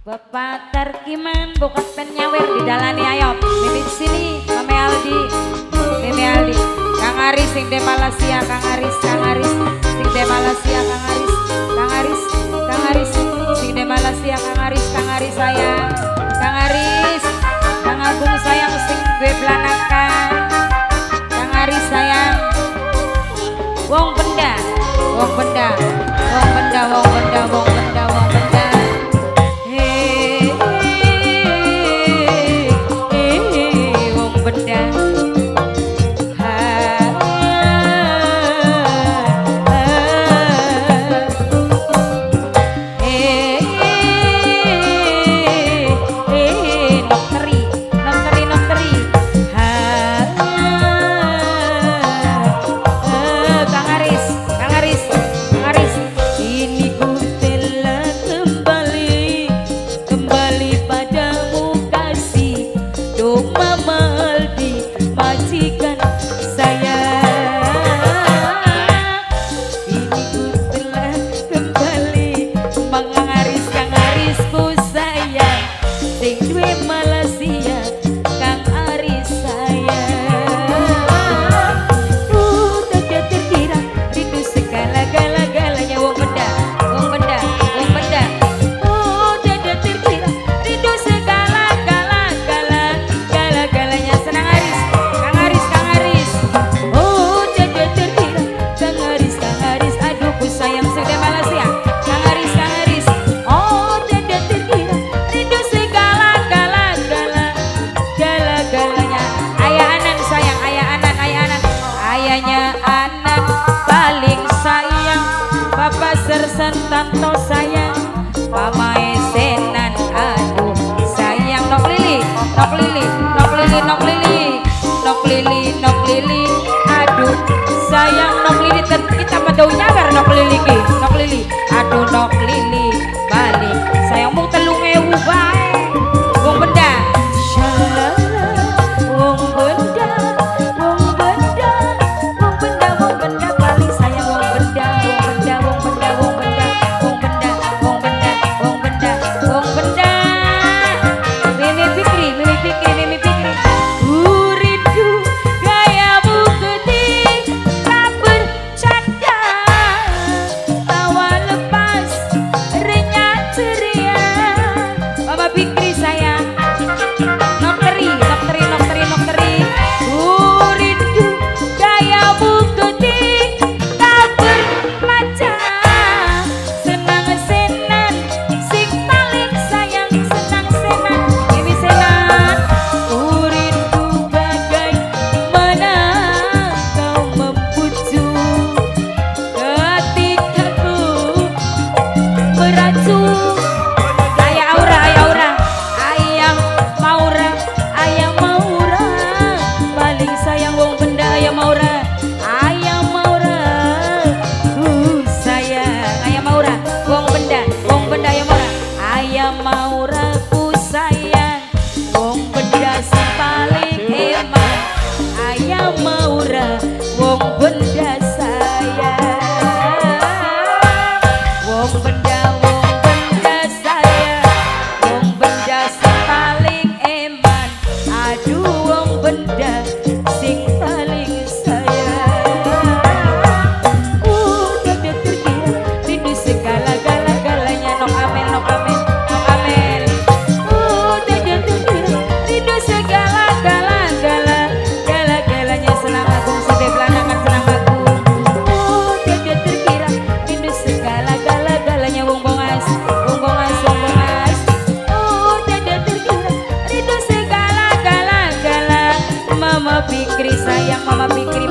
Bapak Tarkiman bokat pen nyawer di dalani ayo. Mimi sini, Mame Aldi, Mimi Aldi. Kang Aris sing de Malaysia, Kang Aris, Kang Aris sing de Malaysia, Kang Aris, Kang Aris, Kang Aris sing de Malaysia, Kang Aris, Kang Aris sayang. Kang Aris, Kang Agung sayang sing gue belanakan. Kang Aris sayang. Wong benda, wong benda, wong benda, wong benda, wong benda, wong benda. Tanto sayang, pamae senan aduh sayang. Nok lili, nok lili, nok lili, nok lili, nok lili, nok lili, aduh sayang nok lili. Kita madau nyawer nok lili ki, nok lili, aduh nok lili balik sayang mung 3.000 bae. Wong benda, shalala, wong benda, wong benda, wong benda, wong benda paling sayang wong benda, wong benda, wong benda, wong benda. Mama Fikri sayang, Mama Fikri.